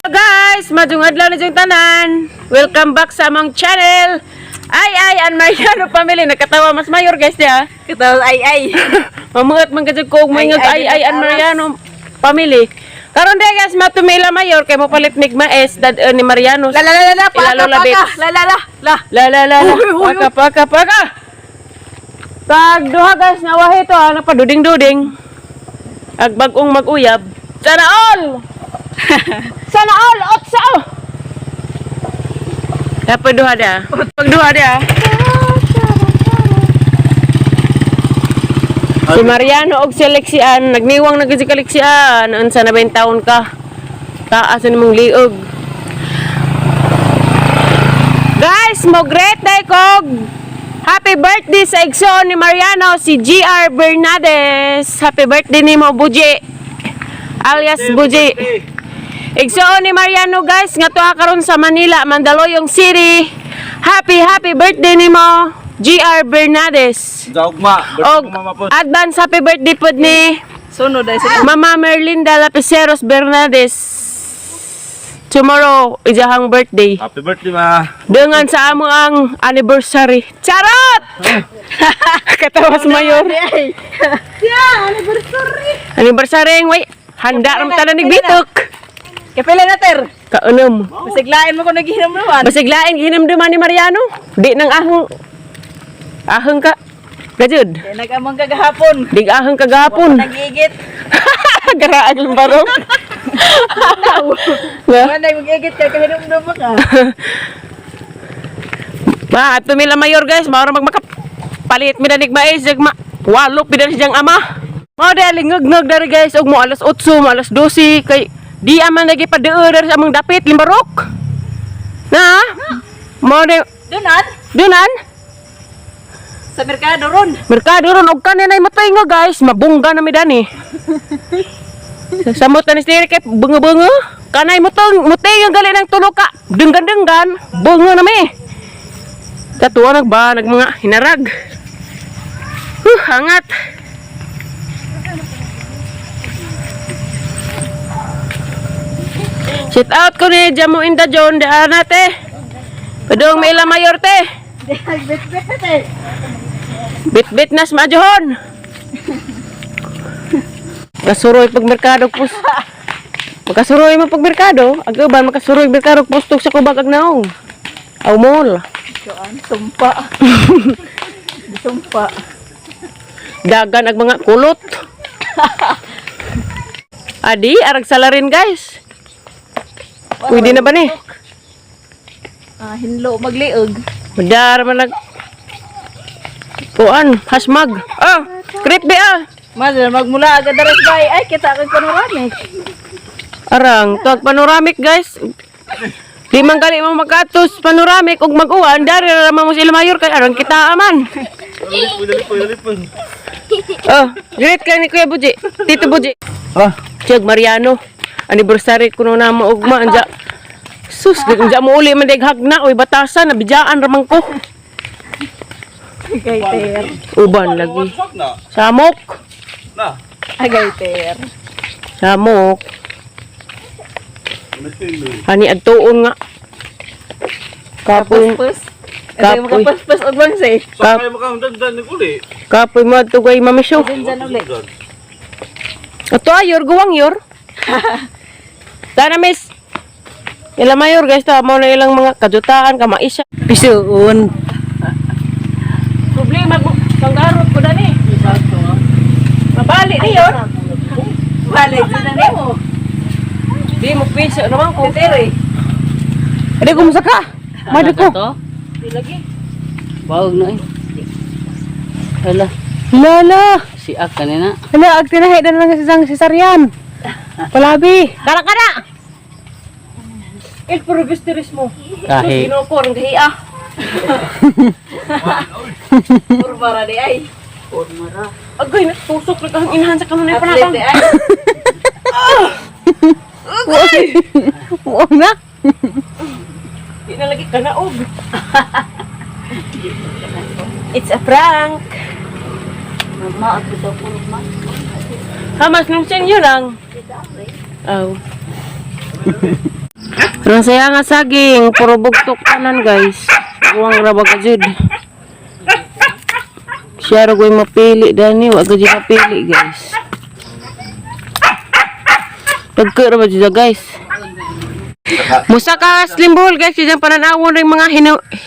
Guys, maayong adlaw na diyong tanan. Welcome back sa among channel. Ay ay an Mariano family, nakatawa mas mayor, guys, niya. Katawa ay ay. Mamuhat man kadyo ko may Ay, ay ay, ay an Mariano family. Karon day, guys, matumila mayor kay mo palit mig mais dad ni Mariano. La la la la la, paka Ila Lola paka. Bits. La la la la. La la la la. Uy, uy, uy. Paka paka paka. Tag duha, guys, nawahi to ah, napaduding-duding. Ag bag-ong mag-uyab. Sana all. Sana all otsa oh. Dapat duha da. Pag duha da. Si Mariano og si Alexian, nagniwang na gid si Alexian, unsa na ba yung taon ka? Taas na nimong liog. Guys, mo great day kog. Happy birthday sa igsoon ni Mariano, si GR Bernades. Happy birthday nimo, Buji. Alias Buji. Igsoon ni Mariano, guys, nga tuwa karon sa Manila, Mandaluyong City. Happy happy birthday nimo, GR Bernades. Zaugma. Og advance happy birthday pod ni Sunod ay sila. Mama Merlinda Lapiceros Bernades. Tomorrow, ijahang birthday. Happy birthday, ma. Dengan sa amo ang anniversary. Charot! Katawas mayor. Yeah, anniversary. Anniversary ang way. Handa ram tanan ni bitok. Kapila na ter. Kaunom. Masiglain mo kung naghihinom naman. Basiglain gihinamduman ni Mariano. Di nang ahong ahong ka. Gajud. Kaya nag-amang kagahapon. Dig ahong kagahapon. Nag-igit. Garaag lang barong. Nga. Wala mag-igit kay kahinom ka. Ma, ato mila mayor, guys, maura magmaka palit mi danig mais jag ma walo pida siyang ama. Mao di lingog-ngog dari, guys, og mo alas 8, mo alas 12 kay di aman lagi padeur dari sa among dapit limbarok. Na? Mao di Dunan dunan sa merkado ron. Merkado ron og kaninay matay nga, guys, mabungga na mi dani. Samot na ni Siri kay bunga-bunga. Kanay mo tong mutay ang gali ng tulo ka. Denggan-denggan, bunga na mi. Katuwa nagba nag mga hinarag. Huh, hangat. Shout out ko ni Jamo Inda John daan nate. Padung may ila mayor te. Bit-bit na te. Bit-bit nas majohon. Kasuroy pag merkado pus. Makasuroy mo pag merkado, agaban makasuroy merkado pustog sa kubag ag naong. Aw mall. Kuan, sumpa. Sumpa. Dagan ag mga kulot. Adi, arag salarin, guys. Pwede na ba ni? Ah, hinlo magliog. Madar man nag kuan, hasmag. Ah, crepe ah. Madal magmula agad daras bay. Ay kita kag panoramic. Arang, tuwag panoramic, guys. Di man gali mo makatos panoramic ug mag-uwan dari ra mo sila mayor kay arang kita aman. Lipon, lipon, lipon. Oh, great kay ni Kuya Buji. Tito Buji. Ah, Tiag Mariano. Anniversary kuno na mo ugma anja. Sus, anja mo uli man dag na oy batasan nabijaan ra man ko. Agay ter. Uban lagi. Fuck na. Samok. Na. Agay ter. Samok. Hani adtuon nga. Kapoy, Kapuspus. Ay Kapoy. makapuspus og bangse. Sa kayo makahundan ni uli. Kapoy mo adto kay mamisyo. Dyan uli. Ato ayor guwang yor. Tana miss. Ila mayor, guys, ta mo na ilang mga kajutaan kamaisya. Pisuon. Problema ko kanggarot ko dani. Mabali ni yon. Balik na nimo. Di mo piso naman ko. Tere. Adi ko musaka. Madi ko. Di lagi. Bawag na eh. Hala, Lala. si Ak kanina. Hala, ag tinahi na lang si sang Cesarian. Palabi. Kara kana. El progresteris mo. Kahi. Ginoo ko ang gahi ah. Kurba ra di ay. Agay, natusok na kahang inahan sa kanunay Atlet panatang. di ay. Oo na. Di na lagi kanaog. It's a prank. Mama, at bitaw po ma. Hamas nung sa inyo lang. Oh. Pero saya nga saging, puro bugtok tanan, guys. Uwang ra ba ka jud. Siya ra goy mapili dani, wa gud mapili, guys. Pagka ra ba jud, guys. Musa ka slim buhol, guys, kaya pananawon ring mga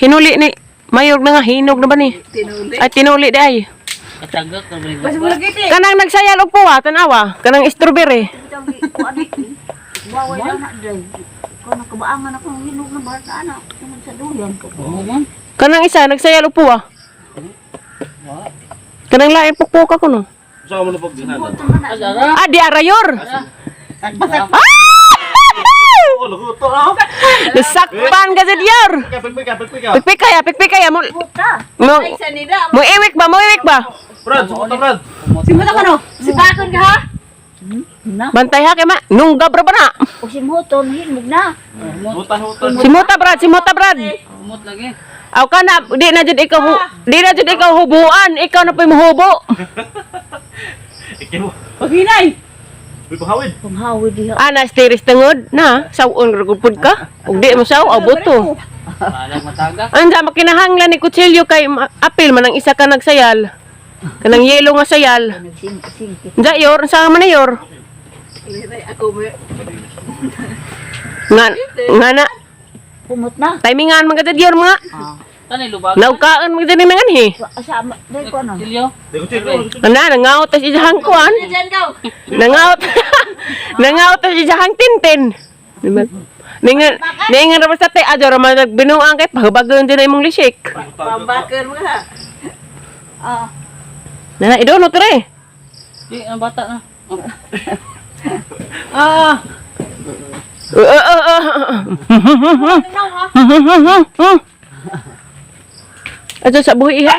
hinuli ni mayor na nga hinog na ba ni? Tinuli. Ay tinuli di ay. Katagak ka ba? Basta mo lagi ti. Kanang nagsayal og puwa tan-awa, kanang strawberry. Bawal lang na dre. Kung nakabaangan ako ng hinog na barat na anak, tungod sa duyan ko. Oo man. Kanang isa nagsayal og puwa. Kanang lain pukpuka ko no. Saan mo na pagdinada? Ah, di arayor. Ah! Oh, luto ah. Nasakpan ka sa diyor. Pagpika, pagpika. Pikpik kaya, pikpik kaya mo. Puta! Mo, Ay sa nila. mo iwik ba, mo iwik ba? Brad, sumuta Brad. Simuta ka no. Sipakon ka ha. Na, Bantay ha kay ma. Nung gabra ba na? o simhuton, hinog na. Hutan, hutan. Simuta Brad, simuta Brad. Umot lagi. Aw ka na, di na jud ikaw, di na jud ikaw hubuan, ikaw na po'y mohubo. Ikaw. Paghinay. Uy, panghawid. Panghawid diha. Ah, na stiris tungod na, sawon ra gud pud ka. Ug di mo saw, aw buto. Balag matagak. Ansa makinahanglan ni kutsilyo kay apil man ang isa ka nagsayal. Kanang yelo nga sayal. Nagsingkit. Unsa yor, unsa man na yor? Ako mo. Nga nga na Humot na. timingan man kadad yor mga. Tanay lubag. Naukaan man kadad ni mga anhi. Asa, dahil ko ano. Silyo. Di ko chilo. Ana nangaot tas ijahang kuan. Diyan ka. Nangaot. Nangaot tas ijahang tintin. Diba? Ningan ningan ra sa te adyo ra man nagbinuang kay pahubagon din na imong lisik. Pambakan mo ha. Ah, Nana idono tre. Di ang bata na. Oh. Ah. Ato sa buhi ha.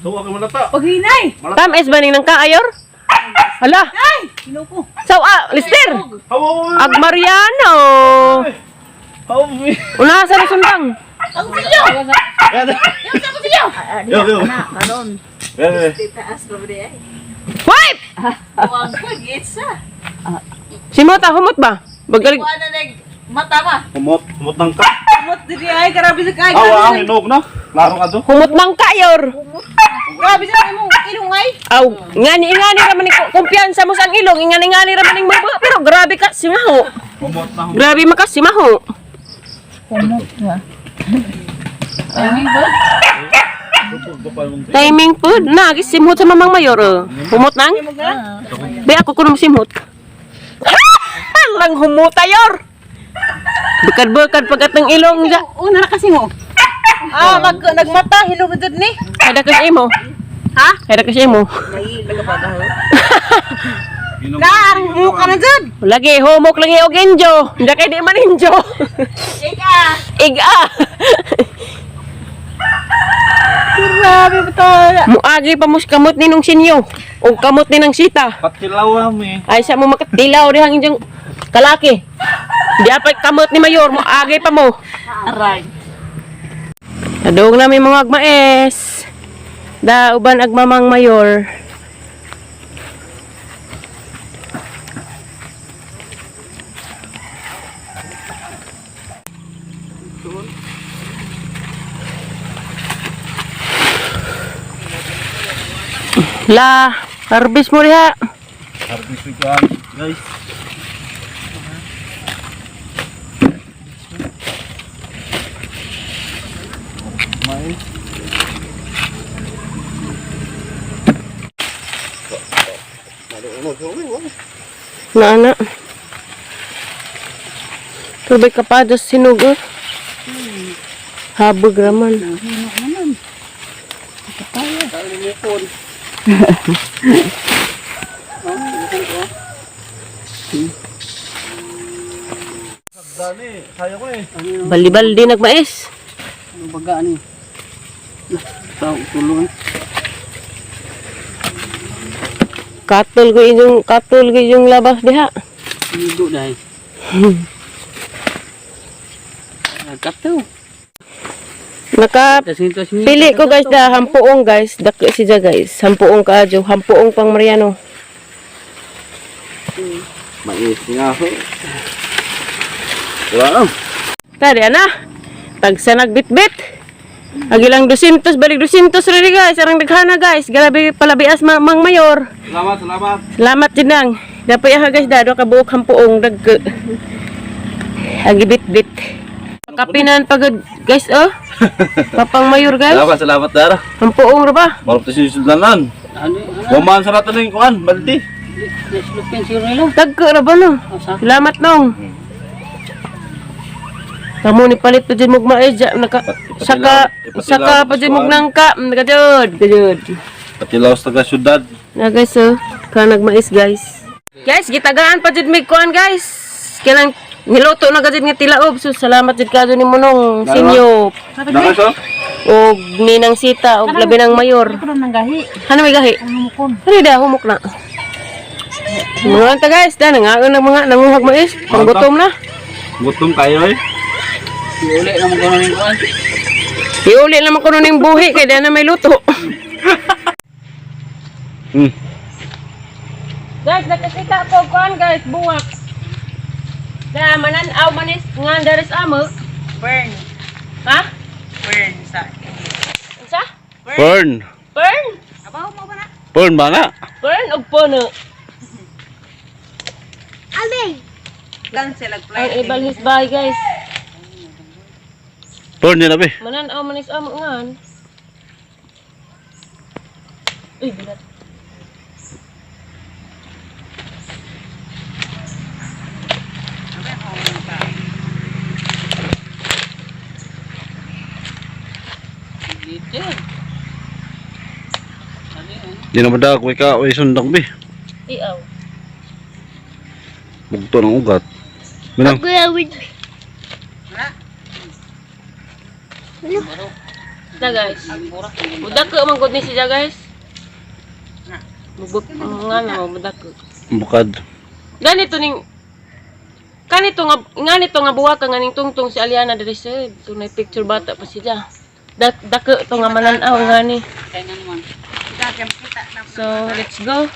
Suwa ka malata. Paghinay. Tamis ba ning nang kaayor? Hala. Ay, hinuko. Saw ah, Lister. Hawa, Ag Mariano. hawa. Una sa sundang. Ang silyo. Yung sa silyo. ah, Yo, yo. diha na, karon. Eh, Taas pa ba di ay? Wipe! Buwang ko gitsa. Simota humot ba? Bagalig. Kuha na nag mata ba? Humot, humot ng ka. Humot diri ay grabe sa kay. Awa, ang hinog na. Laro ka do. Humot mang kayor. Grabe sa imong ilong ay. Aw, ngani ngani ra man ni kumpiyansa mo sa ang ilong, ngani ngani ra man ning mabo, pero grabe ka simaho. Humot na humot. Grabe maka simaho. Humot na. Timing ba? Timing food na gisimhot sa mamang mayor. Oh. Humot nang? Be ako kuno simhot. Lang humutayor. Bukad-bukad pagkat ng ilong ja. Una na kasi mo. Ah, mag nagmata hinog jud ni. Kada ka sa imo. Ha? Kada ka sa imo. Kaarang mo ka na jud. Lagi humok lagi og injo. Hindi kay di man injo. Ika. Iga. Grabe ba to? Muagi pa mos kamot ni nung sinyo. O kamot ni nang sita. Patilaw mi. Ay sa mo makatilaw dihang inyong kalaki. Di apay kamot ni mayor, muagi pa mo. Aray. Nadung na may mga agmaes. Da uban agmamang mayor. La, harvest mo diha. Harvest ko guys. Mais. Na ana. Tubig ka pa, dos sinog oh. Habog raman. Dani, kaya ko eh. Bali-baldi nagmais. Ano baga ani? Tao tulong. Katol ko yung labas diha. Nido dai. Kataw. Naka pili ko guys da hampuong guys, dako siya guys. Hampuong kaadyo, hampuong pang Mariano. Mais nga ho. Wala na. Tari ana. Tagsa nagbitbit. Agilang 200 balik 200 rin guys. Arang daghana guys. Grabe palabias mang mayor. Salamat, salamat. Salamat jinang. Dapat ya guys dado ka buok hampuong dag. Ang gibitbit. Kapinan pagod guys oh. Papang mayor guys. Salamat, salamat dara. Hampuong ra ba? Marap tayo sinusudlanan. Ano? Ano? Gumaan sa natin yung kuan, baldi. Naslupin siguro nila. Dagko ra ba no? Asa? Salamat nong. Kamu ni palit pa dyan mong mais dyan. Naka, saka, saka pa dyan mong nangka. Nagajod, gajod. Patilaw sa taga syudad. Na guys, oh. Ka nagmais guys. Guys, gitagaan pa dyan mig kuan guys. Kailang niluto na gajud nga tilaob. So, salamat jud kayo ni Munong, Sinyo, Nakaso? og Ninang Sita, og labi ng mayor. Ano nang gahi? Ano may gahi? Humukon. Ano da, humok na. Mga ta guys, da, nangaon ng mga nanguhag mais. Panggutom na. Gutom kayo eh. Uli na mo gano'n yung kuan. Iuli naman ko nun yung buhi kay da na may luto. Guys, nakakita ko kuan guys, buwak. Da manan-aw manis nga daris amo. Burn. Ha? Burn sa. Unsa? Burn. Burn? Abaw mo ba na? Burn ba na? Burn og puno. Alay! Cancel ag Ang ibalhis bahay guys. Burn nila be. Manan-aw manis amo ngan. Uy, bilat. Dito. Ano yun? Di naman daw ko ikaw ay sundang be. Iaw. Bugto ng ugat. Minang. Da guys. Mudako man gud ni siya guys. Mubuk nga na mudako. Bukad. Ganito ning kanito nga nganito nga buwak ka nganing tungtong si Aliana diri sa tunay picture bata pa siya. Dako to nga manan-aw ngani. Kaya nga naman. So, let's go.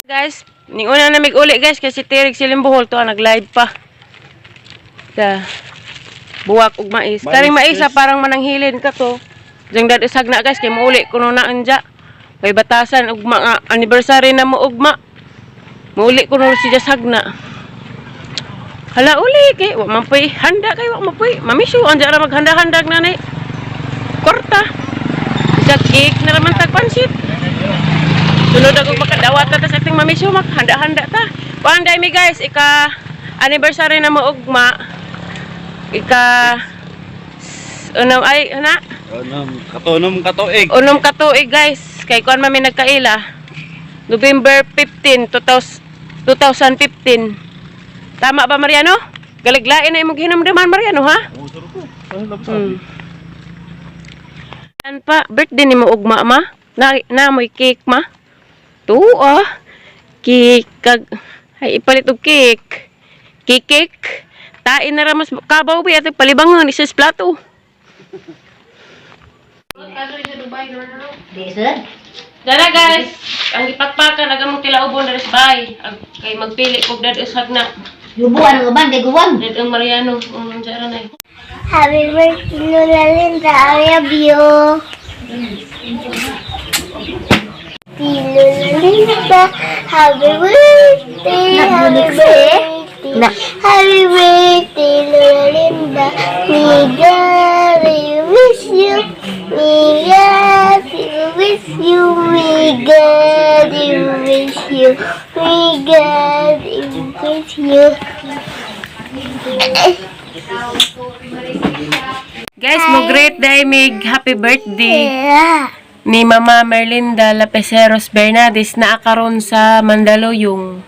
Guys, ning una na mig-uli guys kasi Tirig Silimbuhol to nag-live pa. Da. Buwak ug mais. Mais, Karing mais guys. ah, parang mananghilin ka to. Diyan dad isag na guys kay muuli kuno na anja. May batasan ug mga anniversary na mo ugma. Muuli kuno si Jasag na. Hala uli kay wa man poy handa kay wa man poy. Mamisyo anja ra maghanda-handa nanay. Korta. Isa cake na raman tag pansit. Sunod ako makadawat ta sa ating mamisyo, maghanda-handa ta. Panday mi guys, ika anniversary na mo ugma. Ika unom ay ana, Unom katunom katuig. unom ka tuig guys. Kay kuan man mi nagkaila. November 15, 2000 2015. Tama ba Mariano? Galiglain na imong hinumduman Mariano ha? Oh, sarap ko. Ano labas An pa birthday ni mo ugma ma? Na na mo'y cake ma? Tuo. Cake kag ay ipalit og cake. Cake cake. Tain na ra mas kabaw bi ato palibangon isa sa plato. Di sir. Dara guys, ang gipakpakan aga mong tilaobon diri sa bahay. Ag, kay magpili kog dad usag na. Yubuan ang uban kay guwan. Dad ang Mariano, um, dara na. Happy birthday, Lola Linda. I love you. Lola Linda, happy birthday, happy birthday, happy birthday, Lola Linda. May God wish you, may God wish you, may God wish you, may God wish you. Guys, mo great day mig happy birthday. Yeah. Ni Mama Merlinda Lapeseros Bernades na akaron sa Mandaluyong.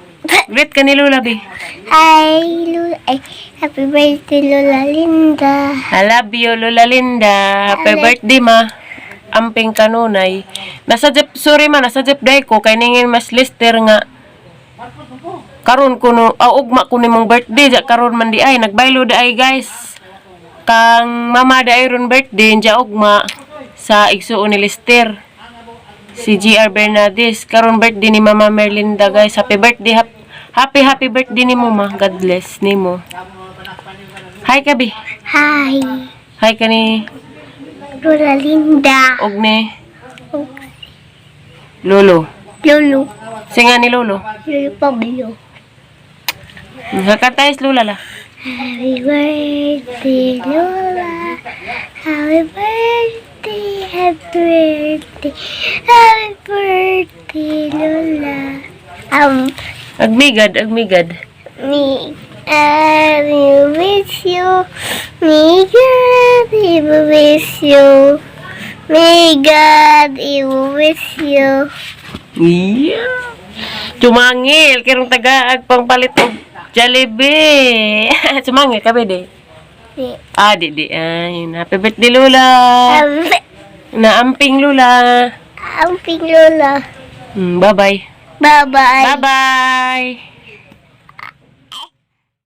Great ka ni Lola, be. Hi, Lola. Ay, happy birthday, Lola Linda. I love you, Lola Linda. Happy birthday, ma. Amping kanunay. Nasa jeep, sorry ma, nasa jeep day ko. Kay ningin mas lister nga. Karon kuno, ah, ugma ko nimong birthday. Ja, karon man di ay. Nagbaylo di ay, guys. Kang mama da ay ron birthday, ja ugma sa igsuon ni Lister. Si GR Bernades. Karon birthday ni Mama Merlinda, guys. Happy birthday. Happy, happy birthday ni mo, ma. God bless ni mo. Hi kabi. Hi, Hi kani Lola Linda. og ni Lolo. Lolo. Singa ni Lolo. Lolo Pablo. Kakantay Lola la. Happy birthday, Lola. Happy birthday, happy birthday, happy birthday, Lola. Agmigad, agmigad. Me, I will wish you, may God, he will wish you, may God, he will wish you. Yeah. Tumangil karong taga pangpalit og Jollibee. Tumangil ka ba di? Di. Ah, di di. Ay, happy birthday Lola. Naamping Lola. Amping Lola. Bye-bye. Bye-bye. Bye-bye.